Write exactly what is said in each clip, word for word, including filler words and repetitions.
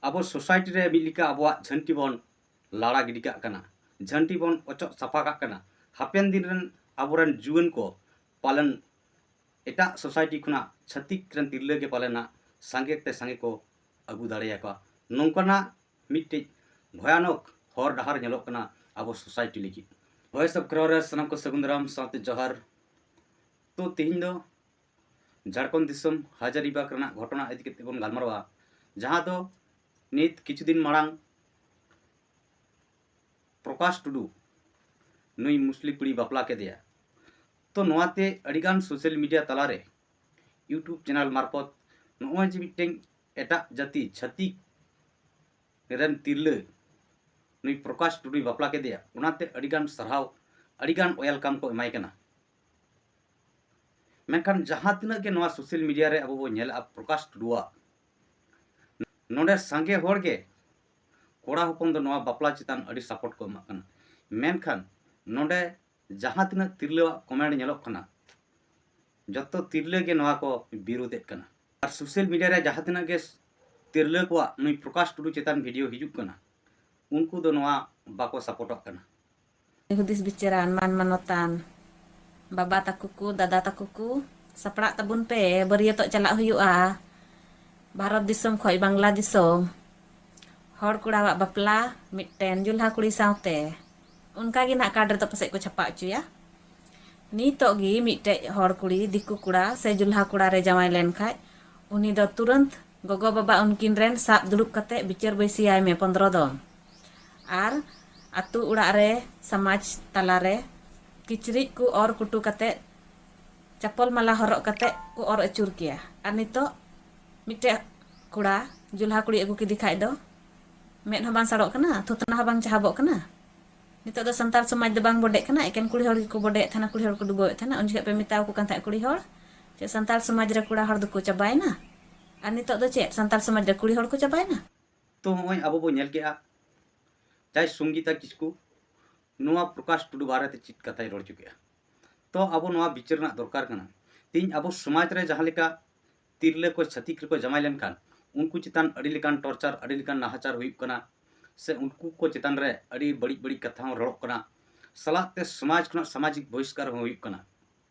ᱟᱵᱚ ᱥᱳᱥᱟᱭᱴᱤ ᱨᱮ ᱢᱤᱫ ᱞᱮᱠᱟ ᱟᱵᱚᱣᱟᱜ ᱡᱷᱟᱹᱱᱴᱤ ᱵᱚᱱ ᱞᱟᱲᱟ ᱜᱤᱰᱤ ᱠᱟᱜ ᱠᱟᱱᱟ, ᱡᱷᱟᱹᱱᱴᱤ ᱵᱚᱱ ᱚᱪᱚᱜ ᱥᱟᱯᱷᱟ ᱠᱟᱜ ᱠᱟᱱᱟ᱾ ᱦᱟᱯᱮᱱ ᱫᱤᱱ ᱨᱮᱱ ᱟᱵᱚᱨᱮᱱ ᱡᱩᱣᱟᱹᱱ ᱠᱚ ᱯᱟᱞᱮᱱ ᱮᱴᱟᱜ ᱥᱳᱥᱟᱭᱴᱤ ᱠᱷᱚᱱᱟᱜ ᱪᱷᱟᱹᱛᱤᱠ ᱨᱮᱱ ᱛᱤᱨᱞᱟᱹ ᱜᱮ ᱯᱟᱞᱮᱱᱟᱜ ᱥᱟᱸᱜᱮ ᱛᱮ ᱥᱟᱸᱜᱮ ᱠᱚ ᱟᱹᱜᱩ ᱫᱟᱲᱮᱭᱟᱠᱚᱣᱟ᱾ ᱱᱚᱝᱠᱟᱱᱟᱜ ᱢᱤᱫᱴᱤᱡ ᱵᱷᱚᱭᱟᱱᱚᱠ ᱦᱚᱨ ᱰᱟᱦᱟᱨ ᱧᱮᱞᱚᱜ ᱠᱟᱱᱟ ᱟᱵᱚ ᱥᱳᱥᱟᱭᱴᱤ ᱞᱟᱹᱜᱤᱫ᱾ ᱵᱷᱚᱭᱮᱥ ᱚᱯᱷ ᱠᱷᱮᱨᱣᱟᱞ ᱨᱮ ᱥᱟᱱᱟᱢ ᱠᱚ ᱥᱟᱹᱜᱩᱱ ᱫᱟᱨᱟᱢ ᱥᱟᱶᱛᱮ ᱡᱚᱦᱟᱨ᱾ ᱛᱚ ᱛᱮᱦᱮᱧ ᱫᱚ ᱡᱷᱟᱲᱠᱷᱚᱸᱰ ᱫᱤᱥᱚᱢ ᱦᱟᱡᱟᱨᱤᱵᱟᱜᱽ ᱨᱮᱱᱟᱜ ᱜᱷᱚᱴᱚᱱᱟ ᱤᱫᱤ ᱠᱟᱛᱮ ᱵᱚᱱ ᱜᱟᱞᱢᱟᱨᱟᱣᱟ, ᱡᱟᱦᱟᱸ ᱫᱚ ᱱᱤᱛ ᱠᱤᱪᱷᱩ ᱫᱤᱱ ᱢᱟᱲᱟᱝ ᱯᱨᱚᱠᱟᱥ ᱴᱩᱰᱩ ᱱᱩᱭ ᱢᱩᱥᱞᱤ ᱠᱩᱲᱤ ᱵᱟᱯᱞᱟ ᱠᱮᱫᱮᱭᱟ᱾ ᱛᱚ ᱱᱚᱣᱟᱛᱮ ᱟᱹᱰᱤᱜᱟᱱ ᱥᱳᱥᱟᱞ ᱢᱤᱰᱤᱭᱟ ᱛᱟᱞᱟᱨᱮ YouTube ᱪᱮᱱᱮᱞ ᱢᱟᱨᱯᱷᱚᱛ ᱱᱚᱜᱼᱚᱭ ᱡᱮ ᱢᱤᱫᱴᱮᱱ ᱮᱴᱟᱜ ᱡᱟᱹᱛᱤ ᱪᱷᱟᱹᱛᱤᱠ ᱨᱮᱱ ᱛᱤᱨᱞᱟᱹ ᱱᱩᱭ ᱯᱨᱚᱠᱟᱥ ᱴᱩᱰᱩᱭ ᱵᱟᱯᱞᱟ ᱠᱮᱫᱮᱭᱟ, ᱚᱱᱟᱛᱮ ᱟᱹᱰᱤᱜᱟᱱ ᱥᱟᱨᱦᱟᱣ, ᱟᱹᱰᱤᱜᱟᱱ ᱳᱭᱮᱞᱠᱟᱢ ᱠᱚ ᱮᱢᱟᱭ ᱠᱟᱱᱟ᱾ ᱢᱮᱱᱠᱷᱟᱱ ᱡᱟᱦᱟᱸ ᱛᱤᱱᱟᱹᱜ ᱜᱮ ᱱᱚᱣᱟ ᱥᱳᱥᱟᱞ ᱢᱤᱰᱤᱭᱟ ᱨᱮ ᱟᱵᱚ ᱵᱚᱱ ᱧᱮᱞᱮᱫᱼᱟ ᱯᱨᱚᱠᱟᱥ ᱴᱩᱰᱩᱣᱟᱜ, ᱱᱚᱰᱮ ᱥᱟᱸᱜᱮ ᱦᱚᱲ ᱜᱮ ᱠᱚᱲᱟ ᱦᱚᱯᱚᱱ ᱫᱚ ᱱᱚᱣᱟ ᱵᱟᱯᱞᱟ ᱪᱮᱛᱟᱱ ᱟᱹᱰᱤ ᱥᱟᱯᱳᱨᱴ ᱠᱚ ᱮᱢᱟᱜ ᱠᱟᱱᱟ᱾ ᱢᱮᱱᱠᱷᱟᱱ ᱱᱚᱰᱮ ᱡᱟᱦᱟᱸ ᱛᱤᱱᱟᱹᱜ ᱛᱤᱨᱞᱟᱹᱣᱟᱜ ᱠᱚᱢᱮᱱᱴ ᱧᱮᱞᱚᱜ ᱠᱟᱱᱟ, ᱡᱚᱛᱚ ᱛᱤᱨᱞᱟᱹ ᱜᱮ ᱱᱚᱣᱟ ᱠᱚ ᱵᱤᱨᱳᱫᱮᱫ ᱠᱟᱱᱟ᱾ ᱟᱨ ᱥᱳᱥᱟᱞ ᱢᱤᱰᱤᱭᱟ ᱨᱮ ᱡᱟᱦᱟᱸ ᱛᱤᱱᱟᱹᱜ ᱜᱮ ᱛᱤᱨᱞᱟᱹ ᱠᱚᱣᱟᱜ ᱱᱩᱭ ᱯᱨᱚᱠᱟᱥ ᱴᱩᱰᱩ ᱪᱮᱛᱟᱱ ᱵᱷᱤᱰᱤᱭᱳ ᱦᱤᱡᱩᱜ ᱠᱟᱱᱟ, ᱩᱱᱠᱩ ᱫᱚ ᱱᱚᱣᱟ ᱵᱟᱠᱚ ᱥᱟᱯᱳᱨᱴᱚᱜ ᱠᱟᱱᱟ᱾ ᱦᱩᱫᱤᱥ ᱵᱤᱪᱟᱹᱨᱟᱱ, ᱢᱟᱱ ᱢᱟᱱᱚᱛᱟᱱ ᱵᱟᱵᱟ ᱛᱟᱠᱚ ᱠᱚ, ᱫᱟᱫᱟ ᱛᱟᱠᱚ ᱠᱚ, ᱥᱟᱯᱲᱟᱜ ᱛᱟᱵᱚᱱ ᱯᱮ, ᱵᱟᱹᱨᱭᱟᱹᱛᱚᱜ ᱪᱟᱞᱟᱜ ᱦᱩᱭᱩᱜᱼᱟ ᱵᱷᱟᱨᱚᱛ ᱫᱤᱥᱚᱢ ᱠᱷᱚᱡ ᱵᱟᱝᱞᱟ ᱫᱤᱥᱚᱢ᱾ ᱦᱚᱲ ᱠᱚᱲᱟᱣᱟᱜ ᱵᱟᱯᱞᱟ ᱢᱤᱫᱴᱮᱱ ᱡᱩᱞᱦᱟ ᱠᱩᱲᱤ ᱥᱟᱶᱛᱮ, ᱚᱱᱠᱟ ᱜᱮ ᱱᱟᱦᱟᱜ ᱠᱟᱨᱰ ᱨᱮᱫᱚ ᱯᱟᱥᱮᱡ ᱠᱚ ᱪᱷᱟᱯᱟ ᱦᱚᱪᱚᱭᱟ᱾ ᱱᱤᱛᱚᱜ ᱜᱮ ᱢᱤᱫᱴᱮᱡ ᱦᱚᱲ ᱠᱩᱲᱤ, ᱫᱤᱠᱩ ᱠᱚᱲᱟ ᱥᱮ ᱡᱩᱞᱦᱟ ᱠᱚᱲᱟ ᱨᱮ ᱡᱟᱶᱟᱭ ᱞᱮᱱ ᱠᱷᱟᱡ, ᱩᱱᱤ ᱫᱚ ᱛᱩᱨᱟᱹᱱᱛ ᱜᱚᱜᱚ ᱵᱟᱵᱟ ᱩᱱᱠᱤᱱ ᱨᱮᱱ ᱥᱟᱵ ᱫᱩᱲᱩᱵ ᱠᱟᱛᱮ ᱵᱤᱪᱟᱹᱨ ᱵᱟᱹᱭᱥᱤᱭᱟᱭ ᱢᱮ ᱯᱚᱱᱫᱽᱨᱚ ᱫᱚᱢ᱾ ᱟᱨ ᱟᱛᱳ ᱚᱲᱟᱜ ᱨᱮ, ᱥᱚᱢᱟᱡᱽ ᱛᱟᱞᱟᱨᱮ ᱠᱤᱪᱨᱤᱡ ᱠᱚ ᱚᱨ ᱠᱩᱴᱩ ᱠᱟᱛᱮ, ᱪᱟᱯᱚᱞ ᱢᱟᱞᱟ ᱦᱚᱨᱚᱜ ᱠᱟᱛᱮ ᱠᱚ ᱚᱨ ᱟᱹᱪᱩᱨ ᱠᱮᱭᱟ᱾ ᱟᱨ ᱱᱤᱛᱚᱜ ᱢᱤᱫᱴᱮᱡ ᱠᱚᱲᱟ ᱡᱩᱞᱦᱟ ᱠᱩᱲᱤ ᱟᱹᱜᱩ ᱠᱮᱫᱮ ᱠᱷᱟᱡ ᱫᱚ ᱢᱮᱫ ᱦᱚᱸ ᱵᱟᱝ ᱥᱟᱲᱚᱜ ᱠᱟᱱᱟ, ᱛᱷᱩᱛᱱᱟ ᱦᱚᱸ ᱵᱟᱝ ᱪᱟᱦᱟᱵᱚᱜ ᱠᱟᱱᱟ᱾ ᱱᱤᱛᱚᱜ ᱫᱚ ᱥᱟᱱᱛᱟᱲ ᱥᱚᱢᱟᱡᱽ ᱫᱚ ᱵᱟᱝ ᱵᱚᱰᱮᱜ ᱠᱟᱱᱟ, ᱮᱠᱮᱱ ᱠᱩᱲᱤ ᱦᱚᱲ ᱜᱮᱠᱚ ᱵᱚᱰᱮᱭᱮᱫ ᱛᱟᱦᱮᱱᱟ, ᱠᱩᱲᱤ ᱦᱚᱲ ᱠᱚ ᱰᱩᱵᱟᱹᱣᱮᱫ ᱛᱟᱦᱮᱱᱟ᱾ ᱩᱱ ᱡᱚᱠᱷᱮᱡ ᱯᱮ ᱢᱮᱛᱟᱣ ᱠᱚ ᱠᱟᱱ ᱛᱟᱦᱮᱸᱫ ᱠᱩᱲᱤ ᱦᱚᱲ, ᱪᱮᱫ ᱥᱟᱱᱛᱟᱲ ᱥᱚᱢᱟᱡᱽ ᱨᱮ ᱠᱚᱲᱟ ᱦᱚᱲ ᱫᱚᱠᱚ ᱪᱟᱵᱟᱭᱮᱱᱟ? ᱟᱨ ᱱᱤᱛᱚᱜ ᱫᱚ ᱪᱮᱫ ᱥᱟᱱᱛᱟᱲ ᱥᱚᱢᱟᱡᱽ ᱨᱮ ᱠᱩᱲᱤ ᱦᱚᱲ ᱠᱚ ᱪᱟᱵᱟᱭᱮᱱᱟ? ᱛᱚ ᱱᱚᱜᱼᱚᱭ ᱟᱵᱚ ᱵᱚ ᱧᱮᱞ ᱠᱮᱜᱼᱟ, ᱡᱟᱭ ᱥᱚᱝᱜᱤᱛᱟ ᱠᱤᱥᱠᱩ ᱱᱚᱣᱟ ᱯᱨᱚᱠᱟᱥ ᱴᱩᱰᱩ ᱵᱟᱨᱮᱛᱮ ᱪᱮᱫ ᱠᱟᱛᱷᱟᱭ ᱨᱚᱲ ᱦᱚᱪᱚ ᱠᱮᱜᱼᱟ᱾ ᱛᱚ ᱟᱵᱚ ᱱᱚᱣᱟ ᱵᱤᱪᱟᱹᱨ ᱨᱮᱱᱟᱜ ᱫᱚᱨᱠᱟᱨ ᱠᱟᱱᱟ᱾ ᱛᱮᱦᱮᱧ ᱟᱵᱚ ᱥᱚᱢᱟᱡᱽ ᱨᱮ ᱡᱟᱦᱟᱸ ᱞᱮᱠᱟ ᱛᱤᱨᱞᱟᱹ ᱠᱚ ᱪᱷᱟᱹᱛᱤᱠ ᱨᱮᱠᱚ ᱡᱟᱶᱟᱭ ᱞᱮᱱᱠᱷᱟᱱ, ᱩᱱᱠᱩ ᱪᱮᱛᱟᱱ ᱟᱹᱰᱤ ᱞᱮᱠᱟᱱ ᱴᱚᱨᱪᱟᱨ, ᱟᱹᱰᱤ ᱞᱮᱠᱟᱱ ᱱᱟᱦᱟᱪᱟᱨ ᱦᱩᱭᱩᱜ ᱠᱟᱱᱟ, ᱥᱮ ᱩᱱᱠᱩ ᱠᱚ ᱪᱮᱛᱟᱱ ᱨᱮ ᱟᱹᱰᱤ ᱵᱟᱹᱲᱤᱡ ᱵᱟᱹᱲᱤᱡ ᱠᱟᱛᱷᱟ ᱦᱚᱸ ᱨᱚᱲᱚᱜ ᱠᱟᱱᱟ, ᱥᱟᱞᱟᱜ ᱛᱮ ᱥᱚᱢᱟᱡᱽ ᱠᱷᱚᱱᱟᱜ ᱥᱟᱢᱟᱡᱤᱠ ᱵᱚᱦᱤᱥᱠᱟᱨ ᱦᱚᱸ ᱦᱩᱭᱩᱜ ᱠᱟᱱᱟ,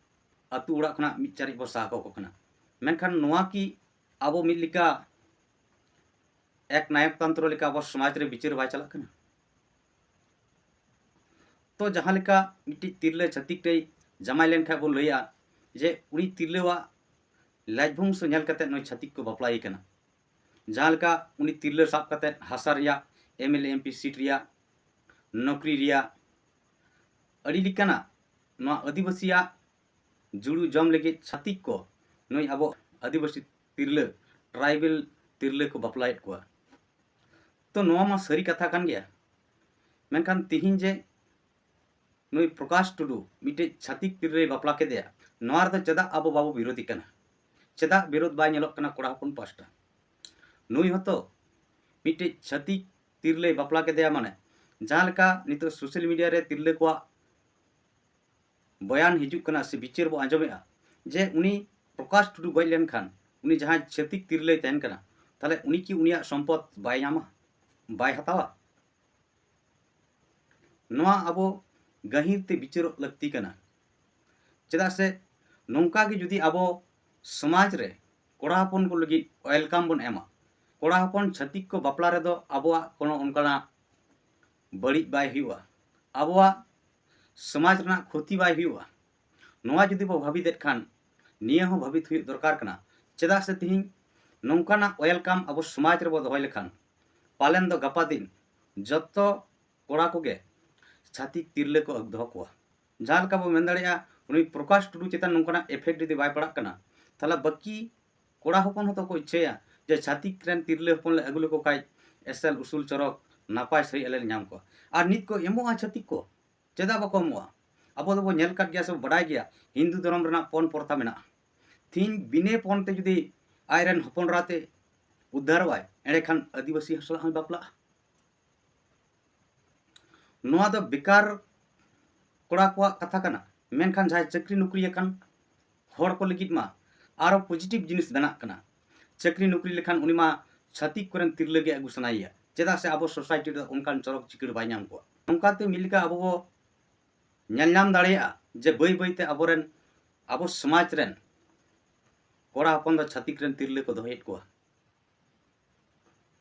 ᱟᱹᱛᱩ ᱚᱲᱟᱜ ᱠᱷᱚᱱᱟᱜ ᱢᱤᱫ ᱪᱟᱹᱨᱤᱡ ᱵᱚ ᱥᱟᱦᱟ ᱠᱟᱠᱚ ᱠᱟᱱᱟ᱾ ᱢᱮᱱᱠᱷᱟᱱ ᱱᱚᱣᱟ ᱠᱤ ᱟᱵᱚ ᱢᱤᱫ ᱞᱮᱠᱟ ᱮᱠ ᱱᱟᱭᱚᱠᱛᱚᱱᱛᱨᱚ ᱞᱮᱠᱟ ᱟᱵᱚ ᱥᱚᱢᱟᱡᱽ ᱨᱮ ᱵᱤᱪᱟᱹᱨ ᱵᱟᱭ ᱪᱟᱞᱟᱜ ᱠᱟᱱᱟ? ᱛᱚ ᱡᱟᱦᱟᱸ ᱞᱮᱠᱟ ᱢᱤᱫᱴᱤᱡ ᱛᱤᱨᱞᱟᱹ ᱪᱷᱟᱹᱛᱤᱠ ᱨᱮᱭ ᱡᱟᱢᱟᱭ ᱞᱮᱱᱠᱷᱟᱱ ᱵᱚᱱ ᱞᱟᱹᱭᱟ ᱡᱮ ᱩᱱᱤ ᱛᱤᱨᱞᱟᱹᱣᱟᱜ ᱞᱟᱡᱽᱵᱷᱚᱝᱥᱚ ᱧᱮᱞ ᱠᱟᱛᱮ ᱱᱩᱭ ᱪᱷᱟᱹᱛᱤᱠ ᱠᱚ ᱵᱟᱯᱞᱟᱭᱮ ᱠᱟᱱᱟ᱾ ᱡᱟᱦᱟᱸ ᱞᱮᱠᱟ ᱩᱱᱤ ᱛᱤᱨᱞᱟᱹ ᱥᱟᱵ ᱠᱟᱛᱮ ᱦᱟᱥᱟ ᱨᱮᱭᱟᱜ, M L A M P seat ᱨᱮᱭᱟᱜ, ᱱᱚᱠᱨᱤ ᱨᱮᱭᱟᱜ, ᱟᱹᱰᱤ ᱞᱮᱠᱟᱱᱟᱜ ᱱᱚᱣᱟ ᱟᱹᱫᱤᱵᱟᱹᱥᱤᱭᱟᱜ ᱡᱩᱲᱩ ᱡᱚᱢ ᱞᱟᱹᱜᱤᱫ ᱪᱷᱟᱹᱛᱤᱠ ᱠᱚ ᱱᱩᱭ ᱟᱵᱚ ᱟᱹᱫᱤᱵᱟᱹᱥᱤ ᱛᱤᱨᱞᱟᱹ, ᱴᱨᱟᱭᱵᱮᱞ ᱛᱤᱨᱞᱟᱹ ᱠᱚ ᱵᱟᱯᱞᱟᱭᱮᱫ ᱠᱚᱣᱟ᱾ ᱛᱚ ᱱᱚᱣᱟ ᱢᱟ ᱥᱟᱹᱨᱤ ᱠᱟᱛᱷᱟ ᱠᱟᱱ ᱜᱮᱭᱟ, ᱢᱮᱱᱠᱷᱟᱱ ᱛᱤᱦᱤᱧ ᱡᱮ ᱱᱩᱭ ᱯᱨᱚᱠᱟᱥ ᱴᱩᱰᱩ ᱢᱤᱫᱴᱮᱡ ᱪᱷᱟᱹᱛᱤᱠ ᱛᱤᱨᱞᱟᱹᱭ ᱵᱟᱯᱞᱟ ᱠᱮᱫᱮᱭᱟ, ᱱᱚᱣᱟ ᱨᱮᱫᱚ ᱪᱮᱫᱟᱜ ᱟᱵᱚ ᱵᱟᱵᱚ ᱵᱤᱨᱳᱫᱷᱤ ᱠᱟᱱᱟ? ᱪᱮᱫᱟᱜ ᱵᱤᱨᱳᱫᱷ ᱵᱟᱭ ᱧᱮᱞᱚᱜ ᱠᱟᱱᱟ ᱠᱚᱲᱟ ᱦᱚᱯᱚᱱ ᱯᱟᱥᱴᱟ? ᱱᱩᱭ ᱦᱚᱸᱛᱚ ᱢᱤᱫᱴᱮᱡ ᱪᱷᱟᱹᱛᱤᱠ ᱛᱤᱨᱞᱟᱹᱭ ᱵᱟᱯᱞᱟ ᱠᱮᱫᱮᱭᱟ, ᱢᱟᱱᱮ ᱡᱟᱦᱟᱸ ᱞᱮᱠᱟ ᱱᱤᱛᱚᱜ ᱥᱳᱥᱟᱞ ᱢᱤᱰᱤᱭᱟ ᱨᱮ ᱛᱤᱨᱞᱟᱹ ᱠᱚᱣᱟᱜ ᱵᱚᱭᱟᱱ ᱦᱤᱡᱩᱜ ᱠᱟᱱᱟ ᱥᱮ ᱵᱤᱪᱟᱹᱨ ᱵᱚ ᱟᱸᱡᱚᱢᱮᱫᱼᱟ ᱡᱮ ᱩᱱᱤ ᱯᱨᱚᱠᱟᱥ ᱴᱩᱰᱩ ᱜᱚᱡ ᱞᱮᱱᱠᱷᱟᱱ ᱩᱱᱤ ᱡᱟᱦᱟᱸᱭ ᱪᱷᱟᱹᱛᱤᱠ ᱛᱤᱨᱞᱟᱹᱭ ᱛᱟᱦᱮᱱ ᱠᱟᱱᱟ, ᱛᱟᱦᱚᱞᱮ ᱩᱱᱤ ᱠᱤ ᱩᱱᱤᱭᱟᱜ ᱥᱚᱢᱯᱚᱫ ᱵᱟᱭ ᱧᱟᱢᱟ, ᱵᱟᱭ ᱦᱟᱛᱟᱣᱟ? ᱱᱚᱣᱟ ᱟᱵᱚ ᱜᱟᱹᱦᱤᱨ ᱛᱮ ᱵᱤᱪᱟᱹᱨᱚᱜ ᱞᱟᱹᱠᱛᱤ ᱠᱟᱱᱟ᱾ ᱪᱮᱫᱟᱜ ᱥᱮ ᱱᱚᱝᱠᱟ ᱜᱮ ᱡᱩᱫᱤ ᱟᱵᱚ ᱥᱚᱢᱟᱡᱽ ᱨᱮ ᱠᱚᱲᱟ ᱦᱚᱯᱚᱱ ᱠᱚ ᱞᱟᱹᱜᱤᱫ ᱣᱮᱞᱠᱟᱢ ᱵᱚᱱ ᱮᱢᱟ, ᱠᱚᱲᱟ ᱦᱚᱯᱚᱱ ᱪᱷᱟᱹᱛᱤᱠ ᱠᱚ ᱵᱟᱯᱞᱟ ᱨᱮᱫᱚ ᱟᱵᱚᱣᱟᱜ ᱠᱳᱱᱳ ᱚᱱᱠᱟᱱᱟᱜ ᱵᱟᱹᱲᱤᱡ ᱵᱟᱭ ᱦᱩᱭᱩᱜᱼᱟ, ᱟᱵᱚᱣᱟᱜ ᱥᱚᱢᱟᱡᱽ ᱨᱮᱱᱟᱜ ᱠᱷᱚᱛᱤ ᱵᱟᱭ ᱦᱩᱭᱩᱜᱼᱟ᱾ ᱱᱚᱣᱟ ᱡᱩᱫᱤ ᱵᱚ ᱵᱷᱟᱹᱵᱤᱛᱮᱫ ᱠᱷᱟᱱ, ᱱᱤᱭᱟᱹ ᱦᱚᱸ ᱵᱷᱟᱹᱵᱤᱛ ᱦᱩᱭᱩᱜ ᱫᱚᱨᱠᱟᱨ ᱠᱟᱱᱟ᱾ ᱪᱮᱫᱟᱜ ᱥᱮ ᱛᱤᱦᱤᱧ ᱱᱚᱝᱠᱟᱱᱟᱜ ᱣᱮᱞᱠᱟᱢ ᱟᱵᱚ ᱥᱚᱢᱟᱡᱽ ᱨᱮᱵᱚ ᱫᱚᱦᱚᱭ ᱞᱮᱠᱷᱟᱱ, ᱯᱟᱞᱮᱱ ᱫᱚ ᱜᱟᱯᱟ ᱫᱤᱱ ᱡᱚᱛᱚ ᱠᱚᱲᱟ ᱠᱚᱜᱮ ᱪᱷᱟᱹᱛᱤᱠ ᱛᱤᱨᱞᱟᱹ ᱠᱚ ᱟᱹᱜᱩ ᱫᱚᱦᱚ ᱠᱚᱣᱟ᱾ ᱡᱟᱦᱟᱸ ᱞᱮᱠᱟ ᱵᱚ ᱢᱮᱱ ᱫᱟᱲᱮᱭᱟᱜᱼᱟ, ᱩᱱᱤ ᱯᱨᱚᱠᱟᱥ ᱴᱩᱰᱩ ᱪᱮᱛᱟᱱ ᱱᱚᱝᱠᱟᱱᱟᱜ ᱮᱯᱷᱮᱠᱴ ᱡᱩᱫᱤ ᱵᱟᱭ ᱯᱟᱲᱟᱜ ᱠᱟᱱᱟ, ᱛᱟᱦᱚᱞᱮ ᱵᱟᱹᱠᱤ ᱠᱚᱲᱟ ᱦᱚᱯᱚᱱ ᱦᱚᱸᱛᱚ ᱠᱚ ᱤᱪᱪᱷᱟᱹᱭᱟ ᱡᱮ ᱪᱷᱟᱹᱛᱤᱠ ᱨᱮᱱ ᱛᱤᱨᱞᱟᱹ ᱦᱚᱯᱚᱱ ᱞᱮ ᱟᱹᱜᱩ ᱞᱮᱠᱚ ᱠᱷᱟᱡ ᱮᱥᱮᱞ ᱩᱥᱩᱞ ᱪᱚᱨᱚᱠ ᱱᱟᱯᱟᱭ ᱥᱟᱺᱦᱤᱡ ᱟᱞᱮ ᱞᱮ ᱧᱟᱢ ᱠᱚᱣᱟ᱾ ᱟᱨ ᱱᱤᱛ ᱠᱚ ᱮᱢᱚᱜᱼᱟ ᱪᱷᱟᱹᱛᱤᱠ ᱠᱚ, ᱪᱮᱫᱟᱜ ᱵᱟᱠᱚ ᱮᱢᱚᱜᱼᱟ? ᱟᱵᱚ ᱫᱚᱵᱚ ᱧᱮᱞ ᱠᱟᱫ ᱜᱮᱭᱟ ᱥᱮ ᱵᱟᱰᱟᱭ ᱜᱮᱭᱟ, ᱦᱤᱱᱫᱩ ᱫᱷᱚᱨᱚᱢ ᱨᱮᱱᱟᱜ ᱯᱚᱱ ᱯᱨᱚᱛᱷᱟ ᱢᱮᱱᱟᱜᱼᱟ᱾ ᱛᱤᱦᱤᱧ ᱵᱤᱱᱟᱹ ᱯᱚᱱ ᱛᱮ ᱡᱩᱫᱤ ᱟᱡᱨᱮᱱ ᱦᱚᱯᱚᱱ ᱮᱨᱟ ᱛᱮ ᱩᱫᱽᱫᱷᱟᱨᱚᱜᱼᱟᱭ, ᱮᱸᱰᱮᱠᱷᱟᱱ ᱟᱹᱫᱤᱵᱟᱹᱥᱤ ᱦᱚᱲ ᱥᱟᱞᱟᱜ ᱦᱚᱸᱭ ᱵᱟᱯᱞᱟᱜᱼᱟ᱾ ᱱᱚᱣᱟ ᱫᱚ ᱵᱮᱠᱟᱨ ᱠᱚᱲᱟ ᱠᱚᱣᱟᱜ ᱠᱟᱛᱷᱟ ᱠᱟᱱᱟ, ᱢᱮᱱᱠᱷᱟᱱ ᱡᱟᱦᱟᱸᱭ ᱪᱟᱹᱠᱨᱤ ᱱᱚᱠᱨᱤ ᱟᱠᱟᱱ ᱦᱚᱲ ᱠᱚ ᱞᱟᱹᱜᱤᱫ ᱢᱟ ᱟᱨᱚ ᱯᱚᱡᱤᱴᱤᱵᱷ ᱡᱤᱱᱤᱥ ᱵᱮᱱᱟᱜ ᱠᱟᱱᱟ᱾ ᱪᱟᱹᱠᱨᱤ ᱱᱚᱠᱨᱤ ᱞᱮᱠᱷᱟᱱ ᱩᱱᱤ ᱢᱟ ᱪᱷᱟᱹᱛᱤᱠ ᱠᱚᱨᱮᱱ ᱛᱤᱨᱞᱟᱹ ᱜᱮ ᱟᱹᱜᱩ ᱥᱟᱱᱟᱭᱮᱭᱟ᱾ ᱪᱮᱫᱟᱜ ᱥᱮ ᱟᱵᱚ ᱥᱳᱥᱟᱭᱴᱤ ᱨᱮ ᱚᱱᱠᱟᱱ ᱪᱚᱨᱚᱠ ᱪᱤᱠᱟᱹᱲ ᱵᱟᱭ ᱧᱟᱢ ᱠᱚᱣᱟ᱾ ᱱᱚᱝᱠᱟᱛᱮ ᱢᱤᱫ ᱞᱮᱠᱟ ᱟᱵᱚ ᱵᱚ ᱧᱮᱞ ᱧᱟᱢ ᱫᱟᱲᱮᱭᱟᱜᱼᱟ ᱡᱮ ᱵᱟᱹᱭ ᱵᱟᱹᱭᱛᱮ ᱟᱵᱚᱨᱮᱱ, ᱟᱵᱚ ᱥᱚᱢᱟᱡᱽ ᱨᱮᱱ ᱠᱚᱲᱟ ᱦᱚᱯᱚᱱ ᱫᱚ ᱪᱷᱟᱹᱛᱤᱠ ᱨᱮᱱ ᱛᱤᱨᱞᱟᱹ ᱠᱚ ᱫᱚᱦᱚᱭᱮᱫ ᱠᱚᱣᱟ᱾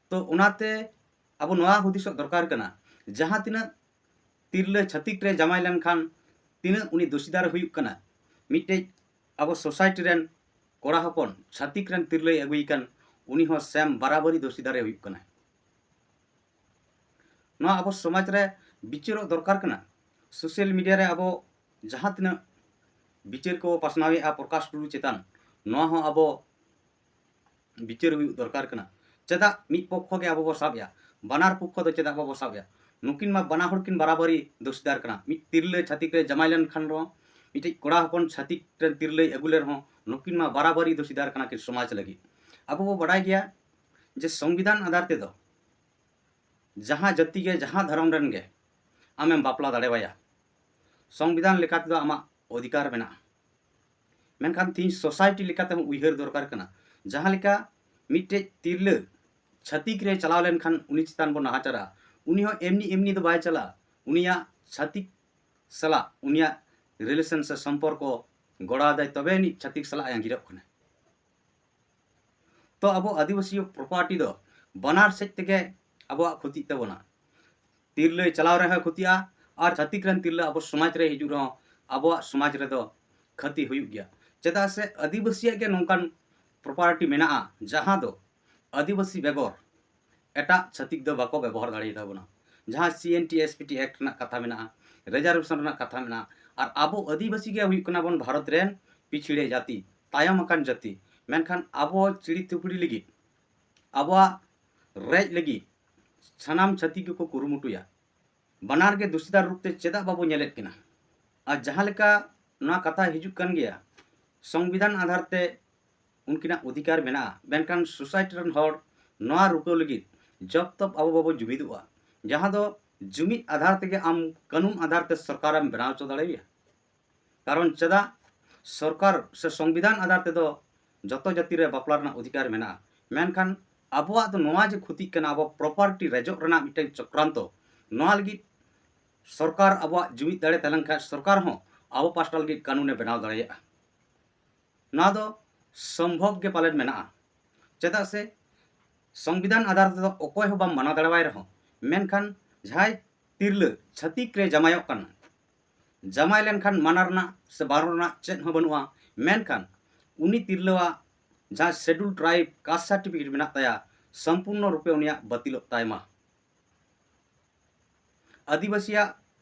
ᱛᱚ ᱚᱱᱟᱛᱮ ᱟᱵᱚ ᱱᱚᱣᱟ ᱦᱩᱫᱤᱥᱚᱜ ᱫᱚᱨᱠᱟᱨ ᱠᱟᱱᱟ, ᱡᱟᱦᱟᱸ ᱛᱤᱱᱟᱹᱜ ᱛᱤᱨᱞᱟᱹ ᱪᱷᱟᱹᱛᱤᱠ ᱨᱮ ᱡᱟᱶᱟᱭ ᱞᱮᱱᱠᱷᱟᱱ ᱛᱤᱱᱟᱹᱜ ᱩᱱᱤ ᱫᱳᱥᱤᱫᱟᱨ ᱦᱩᱭᱩᱜ ᱠᱟᱱᱟ, ᱢᱤᱫᱴᱮᱡ ᱟᱵᱚ ᱥᱳᱥᱟᱭᱴᱤ ᱨᱮᱱ ᱠᱚᱲᱟ ᱦᱚᱯᱚᱱ ᱪᱷᱟᱹᱛᱤᱠ ᱨᱮᱱ ᱛᱤᱨᱞᱟᱹᱭ ᱟᱹᱜᱩᱭ ᱠᱟᱱ, ᱩᱱᱤ ᱦᱚᱸ ᱥᱮᱢ ᱵᱟᱨᱟᱵᱟᱨᱤ ᱫᱳᱥᱤᱫᱟᱨᱮ ᱦᱩᱭᱩᱜ ᱠᱟᱱᱟ᱾ ᱱᱚᱣᱟ ᱟᱵᱚ ᱥᱚᱢᱟᱡᱽ ᱨᱮ ᱵᱤᱪᱟᱹᱨᱚᱜ ᱫᱚᱨᱠᱟᱨ ᱠᱟᱱᱟ᱾ ᱥᱳᱥᱟᱞ ᱢᱤᱰᱤᱭᱟ ᱨᱮ ᱟᱵᱚ ᱡᱟᱦᱟᱸ ᱛᱤᱱᱟᱹᱜ ᱵᱤᱪᱟᱹᱨ ᱠᱚ ᱯᱟᱥᱱᱟᱣᱮᱫᱼᱟ ᱯᱨᱚᱠᱟᱥ ᱴᱩᱰᱩ ᱪᱮᱛᱟᱱ, ᱱᱚᱣᱟ ᱦᱚᱸ ᱟᱵᱚ ᱵᱤᱪᱟᱹᱨ ᱦᱩᱭᱩᱜ ᱫᱚᱨᱠᱟᱨ ᱠᱟᱱᱟ᱾ ᱪᱮᱫᱟᱜ ᱢᱤᱫ ᱯᱚᱠᱠᱷᱚ ᱜᱮ ᱟᱵᱚ ᱵᱚ ᱥᱟᱵ ᱮᱜᱼᱟ? ᱵᱟᱱᱟᱨ ᱯᱚᱠᱠᱷᱚ ᱫᱚ ᱪᱮᱫᱟᱜ ᱵᱟᱵᱚ ᱥᱟᱵ ᱮᱜᱼᱟ? ᱱᱩᱠᱤᱱ ᱢᱟ ᱵᱟᱱᱟ ᱦᱚᱲ ᱠᱤᱱ ᱵᱟᱨᱟᱵᱟᱨᱤ ᱫᱳᱥᱤᱫᱟᱨ ᱠᱟᱱᱟ᱾ ᱢᱤᱫ ᱛᱤᱨᱞᱟᱹ ᱪᱷᱟᱹᱛᱤᱠ ᱨᱮ ᱡᱟᱢᱟᱭ ᱞᱮᱱᱠᱷᱟᱱ ᱨᱮᱦᱚᱸ, ᱢᱤᱫᱴᱤᱡ ᱠᱚᱲᱟ ᱦᱚᱯᱚᱱ ᱪᱷᱟᱹᱛᱤᱠ ᱨᱮᱱ ᱛᱤᱨᱞᱟᱹᱭ ᱟᱹᱜᱩ ᱞᱮ ᱨᱮᱦᱚᱸ, ᱱᱩᱠᱤᱱ ᱢᱟ ᱵᱟᱨᱟᱵᱟᱨᱤ ᱫᱳᱥᱤᱫᱟᱨ ᱠᱟᱱᱟ ᱠᱤᱱ ᱥᱚᱢᱟᱡᱽ ᱞᱟᱹᱜᱤᱫ᱾ ᱟᱵᱚ ᱵᱚ ᱵᱟᱰᱟᱭ ᱜᱮᱭᱟ ᱡᱮ ᱥᱚᱝᱵᱤᱫᱷᱟᱱ ᱟᱫᱷᱟᱨ ᱛᱮᱫᱚ ᱡᱟᱦᱟᱸ ᱡᱟᱹᱛᱤ ᱜᱮ, ᱡᱟᱦᱟᱸ ᱫᱷᱚᱨᱚᱢ ᱨᱮᱱ ᱜᱮ ᱟᱢᱮᱢ ᱵᱟᱯᱞᱟ ᱫᱟᱲᱮᱣᱟᱭᱟ᱾ ᱥᱚᱝᱵᱤᱫᱷᱟᱱ ᱞᱮᱠᱟ ᱛᱮᱫᱚ ᱟᱢᱟᱜ ᱚᱫᱷᱤᱠᱟᱨ ᱢᱮᱱᱟᱜᱼᱟ᱾ ᱢᱮᱱᱠᱷᱟᱱ ᱛᱮᱦᱤᱧ ᱥᱳᱥᱟᱭᱴᱤ ᱞᱮᱠᱟᱛᱮ ᱦᱚᱸ ᱩᱭᱦᱟᱹᱨ ᱫᱚᱨᱠᱟᱨ ᱠᱟᱱᱟ᱾ ᱡᱟᱦᱟᱸ ᱞᱮᱠᱟ ᱢᱤᱫᱴᱮᱡ ᱛᱤᱨᱞᱟᱹ ᱪᱷᱟᱹᱛᱤᱠ ᱨᱮ ᱪᱟᱞᱟᱣ ᱞᱮᱱᱠᱷᱟᱱ ᱩᱱᱤ ᱪᱮᱛᱟᱱ ᱵᱚᱱ ᱱᱟᱦᱟᱪᱟᱨᱟ, ᱩᱱᱤ ᱦᱚᱸ ᱮᱢᱱᱤ ᱮᱢᱱᱤ ᱫᱚ ᱵᱟᱭ ᱪᱟᱞᱟᱜᱼᱟ᱾ ᱩᱱᱤᱭᱟᱜ ᱪᱷᱟᱹᱛᱤᱠ ᱥᱟᱞᱟᱜ ᱩᱱᱤᱭᱟᱜ ᱨᱤᱞᱮᱥᱚᱱ ᱥᱮ ᱥᱚᱢᱯᱚᱨᱠᱚ ᱜᱚᱲᱟᱣ ᱫᱟᱭ, ᱛᱚᱵᱮ ᱟᱹᱱᱤᱡ ᱪᱷᱟᱹᱛᱤᱠ ᱥᱟᱞᱟᱜ ᱮ ᱟᱸᱜᱤᱨᱚᱜ ᱠᱟᱱᱟ᱾ ᱛᱚ ᱟᱵᱚ ᱟᱹᱫᱤᱵᱟᱹᱥᱤ ᱯᱨᱚᱯᱟᱨᱴᱤ ᱫᱚ ᱵᱟᱱᱟᱨ ᱥᱮᱫ ᱛᱮᱜᱮ ᱟᱵᱚᱣᱟᱜ ᱠᱷᱚᱛᱤᱜ ᱛᱟᱵᱚᱱᱟ᱾ ᱛᱤᱨᱞᱟᱹᱭ ᱪᱟᱞᱟᱣ ᱨᱮᱦᱚᱸ ᱠᱷᱚᱛᱤᱜᱼᱟ, ᱟᱨ ᱪᱷᱟᱹᱛᱤᱠ ᱨᱮᱱ ᱛᱤᱨᱞᱟᱹ ᱟᱵᱚ ᱥᱚᱢᱟᱡᱽ ᱨᱮ ᱦᱤᱡᱩᱜ ᱨᱮᱦᱚᱸ ᱟᱵᱚᱣᱟᱜ ᱥᱚᱢᱟᱡᱽ ᱨᱮᱫᱚ ᱠᱷᱚᱛᱤ ᱦᱩᱭᱩᱜ ᱜᱮᱭᱟ᱾ ᱪᱮᱫᱟᱜ ᱥᱮ ᱟᱹᱫᱤᱵᱟᱹᱥᱤᱭᱟᱜ ᱜᱮ ᱱᱚᱝᱠᱟᱱ ᱯᱨᱚᱯᱟᱨᱴᱤ ᱢᱮᱱᱟᱜᱼᱟ, ᱡᱟᱦᱟᱸ ᱫᱚ ᱟᱹᱫᱤᱵᱟᱹᱥᱤ ᱵᱮᱜᱚᱨ ᱮᱴᱟᱜ ᱪᱷᱟᱹᱛᱤᱠ ᱫᱚ ᱵᱟᱠᱚ ᱵᱮᱵᱚᱦᱟᱨ ᱫᱟᱲᱮᱭᱟᱛᱟᱵᱚᱱᱟ᱾ ᱡᱟᱦᱟᱸ C N T S P T act ᱨᱮᱱᱟᱜ ᱠᱟᱛᱷᱟ ᱢᱮᱱᱟᱜᱼᱟ, ᱨᱤᱡᱟᱨᱵᱷᱮᱥᱚᱱ ᱨᱮᱱᱟᱜ ᱠᱟᱛᱷᱟ ᱢᱮᱱᱟᱜᱼᱟ, ᱟᱨ ᱟᱵᱚ ᱟᱹᱫᱤᱵᱟᱹᱥᱤ ᱜᱮ ᱦᱩᱭᱩᱜ ᱠᱟᱱᱟ ᱵᱚᱱ ᱵᱷᱟᱨᱚᱛ ᱨᱮᱱ ᱯᱤᱪᱷᱲᱟᱹ ᱡᱟᱹᱛᱤ, ᱛᱟᱭᱚᱢ ᱟᱠᱟᱱ ᱡᱟᱹᱛᱤ᱾ ᱢᱮᱱᱠᱷᱟᱱ ᱟᱵᱚ ᱪᱤᱲᱤ ᱛᱩᱯᱲᱤ ᱞᱟᱹᱜᱤᱫ, ᱟᱵᱚᱣᱟᱜ ᱨᱮᱡ ᱞᱟᱹᱜᱤᱫ ᱥᱟᱱᱟᱢ ᱪᱷᱟᱹᱛᱤᱠ ᱜᱮᱠᱚ ᱠᱩᱨᱩᱢᱩᱴᱩᱭᱟ᱾ ᱵᱟᱱᱟᱨ ᱜᱮ ᱫᱩᱥᱤᱫᱟᱨ ᱨᱩᱯ ᱛᱮ ᱪᱮᱫᱟᱜ ᱵᱟᱵᱚ ᱧᱮᱞᱮᱫ ᱠᱤᱱᱟ? ᱟᱨ ᱡᱟᱦᱟᱸ ᱞᱮᱠᱟ ᱱᱚᱣᱟ ᱠᱟᱛᱷᱟ ᱦᱤᱡᱩᱜ ᱠᱟᱱ ᱜᱮᱭᱟ, ᱥᱚᱝᱵᱤᱫᱷᱟᱱ ᱟᱫᱷᱟᱨ ᱛᱮ ᱩᱱᱠᱤᱱᱟᱜ ᱚᱫᱷᱤᱠᱟᱨ ᱢᱮᱱᱟᱜᱼᱟ, ᱢᱮᱱᱠᱷᱟᱱ ᱥᱳᱥᱟᱭᱴᱤ ᱨᱮᱱ ᱦᱚᱲ ᱱᱚᱣᱟ ᱨᱩᱠᱟᱹᱣ ᱞᱟᱹᱜᱤᱫ ᱡᱚᱵ ᱛᱚᱵ ᱟᱵᱚ ᱵᱟᱵᱚ ᱡᱩᱢᱤᱫᱚᱜᱼᱟ, ᱡᱟᱦᱟᱸ ᱫᱚ ᱡᱩᱢᱤᱫ ᱟᱫᱷᱟᱨ ᱛᱮᱜᱮ ᱟᱢ ᱠᱟᱹᱱᱩᱱ ᱟᱫᱷᱟᱨ ᱛᱮ ᱥᱚᱨᱠᱟᱨᱮᱢ ᱵᱮᱱᱟᱣ ᱦᱚᱪᱚ ᱫᱟᱲᱮᱭᱟᱜᱼᱟ᱾ ᱠᱟᱨᱚᱱ ᱪᱮᱫᱟᱜ ᱥᱚᱨᱠᱟᱨ ᱥᱮ ᱥᱚᱝᱵᱤᱫᱷᱟᱱ ᱟᱫᱷᱟᱨ ᱛᱮᱫᱚ ᱡᱚᱛᱚ ᱡᱟᱹᱛᱤ ᱨᱮ ᱵᱟᱯᱞᱟ ᱨᱮᱱᱟᱜ ᱚᱫᱷᱤᱠᱟᱨ ᱢᱮᱱᱟᱜᱼᱟ᱾ ᱢᱮᱱᱠᱷᱟᱱ ᱟᱵᱚᱣᱟᱜ ᱫᱚ ᱱᱚᱣᱟ ᱡᱮ ᱠᱷᱚᱛᱤᱜ ᱠᱟᱱᱟ, ᱟᱵᱚ ᱯᱨᱚᱯᱟᱨᱴᱤ ᱨᱮᱡᱚᱜ ᱨᱮᱱᱟᱜ ᱢᱤᱫᱴᱮᱱ ᱪᱚᱠᱨᱟᱱᱛᱚ, ᱱᱚᱣᱟ ᱞᱟᱹᱜᱤᱫ ᱥᱚᱨᱠᱟᱨ ᱟᱵᱚᱣᱟᱜ ᱡᱩᱢᱤᱫ ᱫᱟᱲᱮ ᱛᱟᱦᱮᱸ ᱞᱮᱱᱠᱷᱟᱱ ᱥᱚᱨᱠᱟᱨ ᱦᱚᱸ ᱟᱵᱚ ᱯᱟᱥᱴᱟ ᱞᱟᱹᱜᱤᱫ ᱠᱟᱹᱱᱩᱱᱮ ᱵᱮᱱᱟᱣ ᱫᱟᱲᱮᱭᱟᱜᱼᱟ᱾ ᱱᱚᱣᱟ ᱫᱚ ᱥᱚᱢᱵᱷᱚᱵ ᱜᱮ ᱯᱟᱞᱮᱱ ᱢᱮᱱᱟᱜᱼᱟ᱾ ᱪᱮᱫᱟᱜ ᱥᱮ ᱥᱚᱝᱵᱤᱫᱷᱟᱱ ᱟᱫᱷᱟᱨ ᱛᱮᱫᱚ ᱚᱠᱚᱭ ᱦᱚᱸ ᱵᱟᱢ ᱢᱟᱱᱟ ᱫᱟᱲᱮᱣᱟᱭ ᱨᱮᱦᱚᱸ, ᱢᱮᱱᱠᱷᱟᱱ ᱡᱟᱦᱟᱸᱭ ᱛᱤᱨᱞᱟᱹ ᱪᱷᱟᱹᱛᱤᱠ ᱨᱮ ᱡᱟᱢᱟᱭᱚᱜ ᱠᱟᱱᱟ, ᱡᱟᱢᱟᱭ ᱞᱮᱱᱠᱷᱟᱱ ᱢᱟᱱᱟ ᱨᱮᱱᱟᱜ ᱥᱮ ᱵᱟᱨᱚᱱ ᱨᱮᱱᱟᱜ ᱪᱮᱫ ᱦᱚᱸ ᱵᱟᱹᱱᱩᱜᱼᱟ᱾ ᱢᱮᱱᱠᱷᱟᱱ ᱩᱱᱤ ᱛᱤᱨᱞᱟᱹᱣᱟᱜ ᱡᱟᱦᱟᱸ ᱥᱮᱰᱩᱞ ᱴᱨᱟᱭᱤᱵᱽ ᱠᱟᱥᱴ ᱥᱟᱨᱴᱤᱯᱷᱤᱠᱮᱴ ᱢᱮᱱᱟᱜ ᱛᱟᱭᱟ, ᱥᱚᱢᱯᱩᱨᱱᱚ ᱨᱩᱯᱮ ᱩᱱᱤᱭᱟᱜ ᱵᱟᱹᱛᱤᱞᱚᱜ ᱛᱟᱭ ᱢᱟ᱾ ᱟᱹᱫᱤᱵᱟᱹᱥᱤᱭᱟᱜ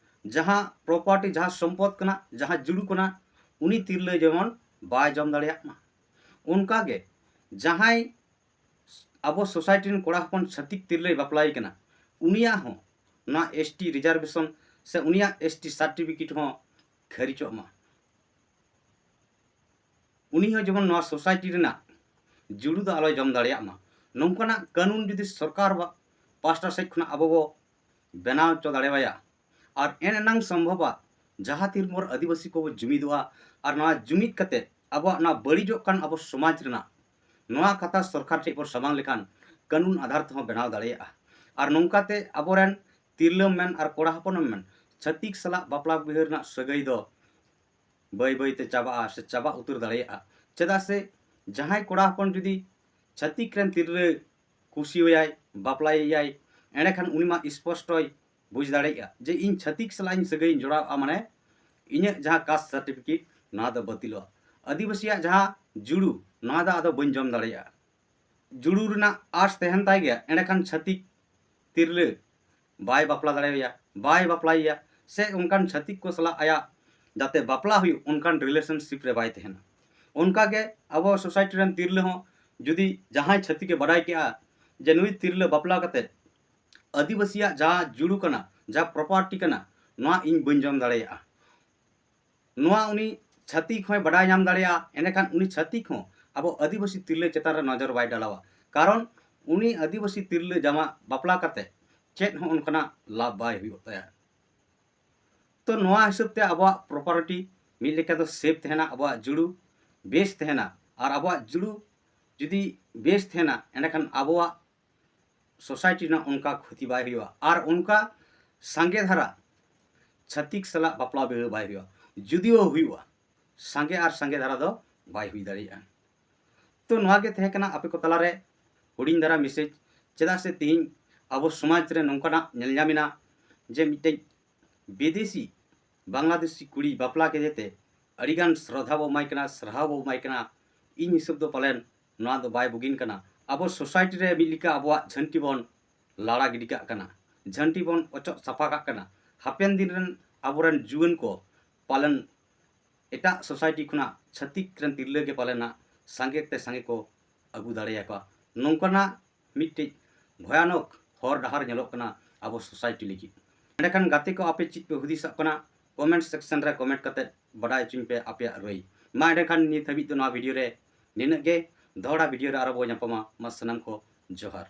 ᱡᱟᱦᱟᱸ ᱯᱨᱚᱯᱟᱨᱴᱤ, ᱡᱟᱦᱟᱸ ᱥᱚᱢᱯᱚᱫ ᱠᱟᱱᱟ, ᱡᱟᱦᱟᱸ ᱡᱩᱲᱩ ᱠᱟᱱᱟ, ᱩᱱᱤ ᱛᱤᱨᱞᱟᱹ ᱡᱮᱢᱚᱱ ᱵᱟᱭ ᱡᱚᱢ ᱫᱟᱲᱮᱭᱟᱜ ᱢᱟ᱾ ᱚᱱᱠᱟᱜᱮ ᱡᱟᱦᱟᱸᱭ ᱟᱵᱚ ᱥᱳᱥᱟᱭᱴᱤ ᱨᱮᱱ ᱠᱚᱲᱟ ᱦᱚᱯᱚᱱ ᱪᱷᱟᱹᱛᱤᱠ ᱛᱤᱨᱞᱟᱹᱭ ᱵᱟᱯᱞᱟᱭᱮ ᱠᱟᱱᱟ, ᱩᱱᱤᱭᱟᱜ ᱦᱚᱸ ᱱᱚᱣᱟ ᱮᱥ ᱴᱤ ᱨᱤᱡᱟᱨᱵᱷᱮᱥᱚᱱ ᱥᱮ ᱩᱱᱤᱭᱟᱜ ᱮᱥ ᱴᱤ ᱥᱟᱨᱴᱤᱯᱷᱤᱠᱮᱴ ᱦᱚᱸ ᱠᱷᱟᱹᱨᱤᱪᱚᱜ ᱢᱟ᱾ ᱩᱱᱤ ᱦᱚᱸ ᱡᱮᱢᱚᱱ ᱱᱚᱣᱟ ᱥᱳᱥᱟᱭᱴᱤ ᱨᱮᱱᱟᱜ ᱡᱩᱲᱩ ᱫᱚ ᱟᱞᱚᱭ ᱡᱚᱢ ᱫᱟᱲᱮᱭᱟᱜ ᱢᱟ᱾ ᱱᱚᱝᱠᱟᱱᱟᱜ ᱠᱟᱹᱱᱩᱱ ᱡᱩᱫᱤ ᱥᱚᱨᱠᱟᱨ ᱵᱟ-, ᱯᱟᱥᱴᱟ ᱥᱮᱫ ᱠᱷᱚᱱᱟᱜ ᱟᱵᱚ ᱵᱚ ᱵᱮᱱᱟᱣ ᱦᱚᱪᱚ ᱫᱟᱲᱮᱣᱟᱭᱟ, ᱟᱨ ᱮᱱ ᱮᱱᱟᱝ ᱥᱚᱢᱵᱷᱚᱵᱟ ᱡᱟᱦᱟᱸ ᱛᱤᱱ ᱵᱷᱳᱨ ᱟᱹᱫᱤᱵᱟᱹᱥᱤ ᱠᱚᱵᱚ ᱡᱩᱢᱤᱫᱚᱜᱼᱟ, ᱟᱨ ᱱᱚᱣᱟ ᱡᱩᱢᱤᱫ ᱠᱟᱛᱮ ᱟᱵᱚᱣᱟᱜ ᱱᱚᱣᱟ ᱵᱟᱹᱲᱤᱡᱚᱜ ᱠᱟᱱ ᱟᱵᱚ ᱥᱚᱢᱟᱡᱽ ᱨᱮᱱᱟᱜ ᱱᱚᱣᱟ ᱠᱟᱛᱷᱟ ᱥᱚᱨᱠᱟᱨ ᱴᱷᱮᱱ ᱵᱚ ᱥᱟᱢᱟᱝ ᱞᱮᱠᱷᱟᱱ ᱠᱟᱹᱱᱩᱱ ᱟᱫᱷᱟᱨ ᱛᱮᱦᱚᱸ ᱵᱮᱱᱟᱣ ᱫᱟᱲᱮᱭᱟᱜᱼᱟ᱾ ᱟᱨ ᱱᱚᱝᱠᱟᱛᱮ ᱟᱵᱚᱨᱮᱱ ᱛᱤᱨᱞᱟᱹᱢ ᱢᱮᱱ ᱟᱨ ᱠᱚᱲᱟ ᱦᱚᱯᱚᱱᱮᱢ ᱢᱮᱱ, ᱪᱷᱟᱹᱛᱤᱠ ᱥᱟᱞᱟᱜ ᱵᱟᱯᱞᱟ ᱵᱤᱦᱟᱹ ᱨᱮᱱᱟᱜ ᱥᱟᱹᱜᱟᱹᱭ ᱫᱚ ᱵᱟᱹᱭ ᱵᱟᱹᱭ ᱛᱮ ᱪᱟᱵᱟᱜᱼᱟ ᱥᱮ ᱪᱟᱵᱟ ᱩᱛᱟᱹᱨ ᱫᱟᱲᱮᱭᱟᱜᱼᱟ᱾ ᱪᱮᱫᱟᱜ ᱥᱮ ᱡᱟᱦᱟᱸᱭ ᱠᱚᱲᱟ ᱦᱚᱯᱚᱱ ᱡᱩᱫᱤ ᱪᱷᱟᱹᱛᱤᱠ ᱨᱮᱱ ᱛᱤᱨᱞᱟᱹ ᱠᱩᱥᱤᱣᱟᱭᱟᱭ, ᱵᱟᱯᱞᱟᱭᱮᱭᱟᱭ, ᱮᱸᱰᱮᱠᱷᱟᱱ ᱩᱱᱤ ᱢᱟ ᱥᱯᱚᱥᱴᱚᱭ ᱵᱩᱡᱽ ᱫᱟᱲᱮᱭᱟᱜᱼᱟ ᱡᱮ ᱤᱧ ᱪᱷᱟᱹᱛᱤᱠ ᱥᱟᱞᱟᱜ ᱤᱧ ᱥᱟᱹᱜᱟᱹᱭ ᱤᱧ ᱡᱚᱲᱟᱣᱟ, ᱢᱟᱱᱮ ᱤᱧᱟᱹᱜ ᱡᱟᱦᱟᱸ ᱠᱟᱥᱴ ᱥᱟᱨᱴᱤᱯᱷᱤᱠᱮᱴ, ᱱᱚᱣᱟ ᱫᱚ ᱵᱟᱹᱛᱤᱞᱚᱜᱼᱟ᱾ ᱟᱹᱫᱤᱵᱟᱹᱥᱤᱭᱟᱜ ᱡᱟᱦᱟᱸ ᱡᱩᱲᱩ, ᱱᱚᱣᱟ ᱫᱚ ᱟᱫᱚ ᱵᱟᱹᱧ ᱡᱚᱢ ᱫᱟᱲᱮᱭᱟᱜᱼᱟ᱾ ᱡᱩᱲᱩ ᱨᱮᱱᱟᱜ ᱟᱸᱥ ᱛᱟᱦᱮᱱ ᱛᱟᱭ ᱜᱮᱭᱟ, ᱮᱸᱰᱮᱠᱷᱟᱱ ᱪᱷᱟᱹᱛᱤᱠ ᱛᱤᱨᱞᱟᱹ ᱵᱟᱭ ᱵᱟᱯᱞᱟ ᱫᱟᱲᱮᱣᱟᱭᱟ, ᱵᱟᱭ ᱵᱟᱯᱞᱟᱭᱮᱭᱟ, ᱥᱮ ᱚᱱᱠᱟᱱ ᱪᱷᱟᱹᱛᱤᱠ ᱠᱚ ᱥᱟᱞᱟᱜ ᱟᱭᱟᱜ ᱡᱟᱛᱮ ᱵᱟᱯᱞᱟ ᱦᱩᱭᱩᱜ, ᱚᱱᱠᱟᱱ ᱨᱤᱞᱮᱥᱚᱱᱥᱤᱯ ᱨᱮ ᱵᱟᱭ ᱛᱟᱦᱮᱱᱟ᱾ ᱚᱱᱠᱟᱜᱮ ᱟᱵᱚ ᱥᱳᱥᱟᱭᱴᱤ ᱨᱮᱱ ᱛᱤᱨᱞᱟᱹ ᱦᱚᱸ ᱡᱩᱫᱤ ᱡᱟᱦᱟᱸᱭ ᱪᱷᱟᱹᱛᱤᱠᱮ ᱵᱟᱰᱟᱭ ᱠᱮᱜᱼᱟ ᱡᱮ ᱱᱩᱭ ᱛᱤᱨᱞᱟᱹ ᱵᱟᱯᱞᱟ ᱠᱟᱛᱮ ᱟᱹᱫᱤᱵᱟᱹᱥᱤᱭᱟᱜ ᱡᱟᱦᱟᱸ ᱡᱩᱲᱩ ᱠᱟᱱᱟ, ᱡᱟᱦᱟᱸ ᱯᱨᱚᱯᱟᱨᱴᱤ ᱠᱟᱱᱟ, ᱱᱚᱣᱟ ᱤᱧ ᱵᱟᱹᱧ ᱡᱚᱢ ᱫᱟᱲᱮᱭᱟᱜᱼᱟ, ᱱᱚᱣᱟ ᱩᱱᱤ ᱪᱷᱟᱹᱛᱤᱠ ᱦᱚᱸᱭ ᱵᱟᱰᱟᱭ ᱧᱟᱢ ᱫᱟᱲᱮᱭᱟᱜᱼᱟ᱾ ᱮᱸᱰᱮᱠᱷᱟᱱ ᱩᱱᱤ ᱪᱷᱟᱹᱛᱤᱠ ᱦᱚᱸ ᱟᱵᱚ ᱟᱹᱫᱤᱵᱟᱹᱥᱤ ᱛᱤᱨᱞᱟᱹ ᱪᱮᱛᱟᱱ ᱨᱮ ᱱᱚᱡᱚᱨ ᱵᱟᱭ ᱰᱟᱞᱟᱣᱟ, ᱠᱟᱨᱚᱱ ᱩᱱᱤ ᱟᱹᱫᱤᱵᱟᱹᱥᱤ ᱛᱤᱨᱞᱟᱹ ᱡᱟᱢᱟ ᱵᱟᱯᱞᱟ ᱠᱟᱛᱮ ᱪᱮᱫ ᱦᱚᱸ ᱚᱱᱠᱟᱱᱟᱜ ᱞᱟᱵᱷ ᱵᱟᱭ ᱦᱩᱭᱩᱜ ᱛᱟᱭᱟ᱾ ᱛᱚ ᱱᱚᱣᱟ ᱦᱤᱥᱟᱹᱵ ᱛᱮ ᱟᱵᱚᱣᱟᱜ ᱯᱨᱚᱯᱟᱨᱴᱤ ᱢᱤᱫ ᱞᱮᱠᱟ ᱫᱚ ᱥᱮᱯ ᱛᱟᱦᱮᱱᱟ, ᱟᱵᱚᱣᱟᱜ ᱡᱩᱲᱩ ᱵᱮᱥ ᱛᱟᱦᱮᱱᱟ᱾ ᱟᱨ ᱟᱵᱚᱣᱟᱜ ᱡᱩᱲᱩ ᱡᱩᱫᱤ ᱵᱮᱥ ᱛᱟᱦᱮᱱᱟ, ᱮᱸᱰᱮᱠᱷᱟᱱ ᱟᱵᱚᱣᱟᱜ ᱥᱳᱥᱟᱭᱴᱤ ᱨᱮᱱᱟᱜ ᱚᱱᱠᱟ ᱠᱷᱚᱛᱤ ᱵᱟᱭ ᱦᱩᱭᱩᱜᱼᱟ᱾ ᱟᱨ ᱚᱱᱠᱟ ᱥᱟᱸᱜᱮ ᱫᱷᱟᱨᱟ ᱪᱷᱟᱹᱛᱤᱠ ᱥᱟᱞᱟᱜ ᱵᱟᱯᱞᱟ ᱵᱤᱦᱟᱹ ᱵᱟᱭ ᱦᱩᱭᱩᱜᱼᱟ᱾ ᱡᱩᱫᱤᱭᱳ ᱦᱩᱭᱩᱜᱼᱟ, ᱥᱟᱸᱜᱮ ᱟᱨ ᱥᱟᱸᱜᱮ ᱫᱷᱟᱨᱟ ᱫᱚ ᱵᱟᱭ ᱦᱩᱭ ᱫᱟᱲᱮᱭᱟᱜᱼᱟ᱾ ᱛᱚ ᱱᱚᱣᱟ ᱜᱮ ᱛᱟᱦᱮᱸ ᱠᱟᱱᱟ ᱟᱯᱮ ᱠᱚ ᱛᱟᱞᱟᱨᱮ ᱦᱩᱰᱤᱧ ᱫᱷᱟᱨᱟ ᱢᱮᱥᱮᱡᱽ᱾ ᱪᱮᱫᱟᱜ ᱥᱮ ᱛᱮᱦᱮᱧ ᱟᱵᱚ ᱥᱚᱢᱟᱡᱽ ᱨᱮ ᱱᱚᱝᱠᱟᱱᱟᱜ ᱧᱮᱞ ᱧᱟᱢ ᱮᱱᱟ ᱡᱮ ᱢᱤᱫᱴᱮᱡ ᱵᱤᱫᱮᱥᱤ ᱵᱟᱝᱞᱟᱫᱮᱥᱤ ᱠᱩᱲᱤ ᱵᱟᱯᱞᱟ ᱠᱮᱫᱮ ᱛᱮ ᱟᱹᱰᱤᱜᱟᱱ ᱥᱨᱚᱫᱷᱟ ᱵᱚ ᱮᱢᱟᱭ ᱠᱟᱱᱟ, ᱥᱟᱨᱦᱟᱣ ᱵᱚ ᱮᱢᱟᱭ ᱠᱟᱱᱟ᱾ ᱤᱧ ᱦᱤᱥᱟᱹᱵ ᱫᱚ ᱯᱟᱞᱮᱱ ᱱᱚᱣᱟ ᱫᱚ ᱵᱟᱭ ᱵᱩᱜᱤᱱ ᱠᱟᱱᱟ᱾ ᱟᱵᱚ ᱥᱳᱥᱟᱭᱴᱤ ᱨᱮ ᱢᱤᱫ ᱞᱮᱠᱟ ᱟᱵᱚᱣᱟᱜ ᱡᱷᱟᱹᱱᱴᱤ ᱵᱚᱱ ᱞᱟᱲᱟ ᱜᱤᱰᱤ ᱠᱟᱜ ᱠᱟᱱᱟ, ᱡᱷᱟᱹᱱᱴᱤ ᱵᱚᱱ ᱚᱪᱚᱜ ᱥᱟᱯᱷᱟ ᱠᱟᱜ ᱠᱟᱱᱟ᱾ ᱦᱟᱯᱮᱱ ᱫᱤᱱ ᱨᱮᱱ ᱟᱵᱚᱨᱮᱱ ᱡᱩᱣᱟᱹᱱ ᱠᱚ ᱯᱟᱞᱮᱱ ᱮᱴᱟᱜ ᱥᱳᱥᱟᱭᱴᱤ ᱠᱷᱚᱱᱟᱜ ᱪᱷᱟᱹᱛᱤᱠ ᱨᱮᱱ ᱛᱤᱨᱞᱟᱹ ᱜᱮ ᱯᱟᱞᱮᱱᱟᱜ ᱥᱟᱸᱜᱮ ᱛᱮ ᱥᱟᱸᱜᱮ ᱠᱚ ᱟᱹᱜᱩ ᱫᱟᱲᱮᱭᱟᱠᱚᱣᱟ᱾ ᱱᱚᱝᱠᱟᱱᱟᱜ ᱢᱤᱫᱴᱤᱡ ᱵᱷᱚᱭᱟᱱᱚᱠ ᱦᱚᱨ ᱰᱟᱦᱟᱨ ᱧᱮᱞᱚᱜ ᱠᱟᱱᱟ ᱟᱵᱚ ᱥᱳᱥᱟᱭᱴᱤ ᱞᱟᱹᱜᱤᱫ᱾ ᱮᱸᱰᱮᱠᱷᱟᱱ ᱜᱟᱛᱮ ᱠᱚ, ᱟᱯᱮ ᱪᱮᱫ ᱯᱮ ᱦᱩᱫᱤᱥᱚᱜ ᱠᱟᱱᱟ? ᱠᱚᱢᱮᱱᱴ ᱥᱮᱠᱥᱚᱱ ᱨᱮ ᱠᱚᱢᱮᱱᱴ ᱠᱟᱛᱮ ᱵᱟᱰᱟᱭ ᱦᱚᱪᱚᱧ ᱯᱮ ᱟᱯᱮᱭᱟᱜ ᱨᱟᱹᱭ᱾ ᱢᱟ ᱮᱸᱰᱮᱠᱷᱟᱱ ᱱᱤᱛ ᱦᱟᱹᱵᱤᱡ ᱫᱚ ᱱᱚᱣᱟ ᱵᱷᱤᱰᱤᱭᱳ ᱨᱮ ᱱᱤᱱᱟᱹᱜ ᱜᱮ᱾ ᱫᱚᱦᱲᱟ ᱵᱷᱤᱰᱤᱭᱳ ᱨᱮ ᱟᱨᱚ ᱵᱚ ᱧᱟᱯᱟᱢᱟ᱾ ᱢᱟ ᱥᱟᱱᱟᱢ ᱠᱚ ᱡᱚᱦᱟᱨ᱾